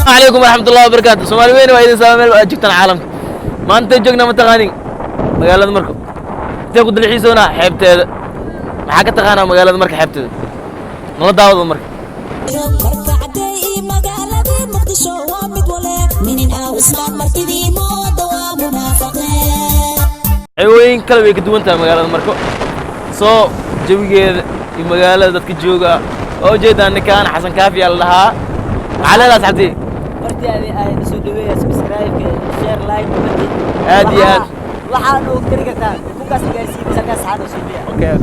Calaykum waraxmatullahi wabarakaatu. Soomaali weyn, waa idin salaam meel aad joogtaan caalamka. Maanta joognaa, mataqaanin, magaalada Marko. Intee ku dalxiisoonaa? Xeebteeda. Maxaa ka taqaanaa magaalada Marka xeebteeda? Nala daawada marka. Marka caddeey, magaaladii Muqdisho waa mid wale minin aaw islaan martidii mooda waa munaafaqeen. Xewooyin kale way ka duwan tahay magaalada Marko. Soo jawigeeda iyo magaalada dadka jooga waa ujeedaa. Ninkaan Xasan Kaafi aa la dhahaa. Maxaa leedahay, asxaabtii? Martii adi ay soo dhaweeya, subscribe, share, like. Aad iyo aad. Waxaan u tiri kartaa kunkaas gaarsiin halkaas saxan oo suubiya. Okay.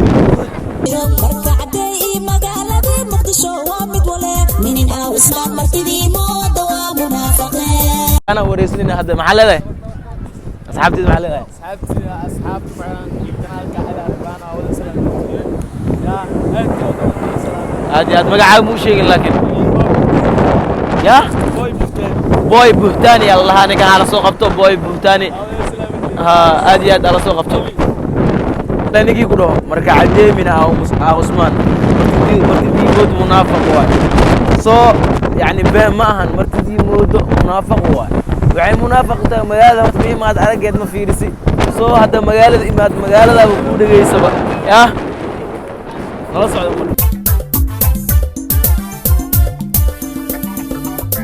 Marka caddeey, magaaladii Muqdisho waa mid wale minin aaw islaan martidii mooda waa munaafaqeen. Ana wareysanina hadda. Maxaa leedahay asxaabtiida? Maxaa leedahay? Asxaabtida, asxaabta ku xiran kanaalka Cali Arbaan oo wada salaam ya aad iyo aad wada salaam. Aad iyo aad. Magacaaga muu sheegin laakiin ya. Boy Buhtaani. Boy Buhtaani aa la dhahaa ninkan. Ala soo qabto Boy Buhtaani. Wada salaam. Ha, aad iyo aad ala soo qabto. Ninkii ku dhaho marka cadeemina aa Cusmaan martidii moodo munaafaq waay. Soo yani been ma ahan, martidii moodo munaafaq waay. Waxay munaafaq u tahay magaalada horta ma imaad, araggeed ma fiirisi. Soo hadda magaalada imaad, magaaladaaba kuu dhegaysaba. Yah, nala socda marka.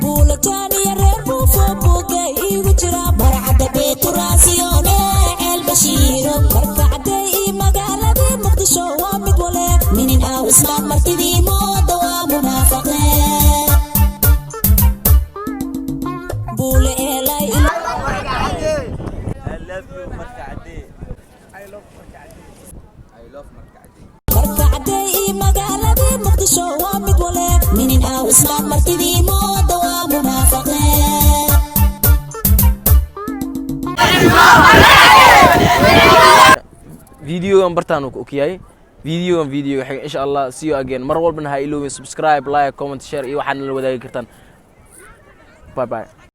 Buulataaniya reer Buufo buugay iigu jira Barcadda Beeturaasiyoone Ceel Bashiiro. Marka caddeey, magaaladii Muqdisho waa mid wale minin aaw islaan martidii mooda waa munaafaqeen. Buule eelay. I love you, Marka Cadee. I love Marka Cadee. I love Marka Cadee. Marka caddeey, magaaladii Muqdisho waa mid wale minin aaw islaan martidii mooda waa munaafaqeen. Videogan bartaan uu ku ogyahay. Videogan video xiga, insha Allah. See you again. Mar walbana ha iloobin subscribe, like, comment, share iyo waxaad nala wadaagi kartaan. Bye bye.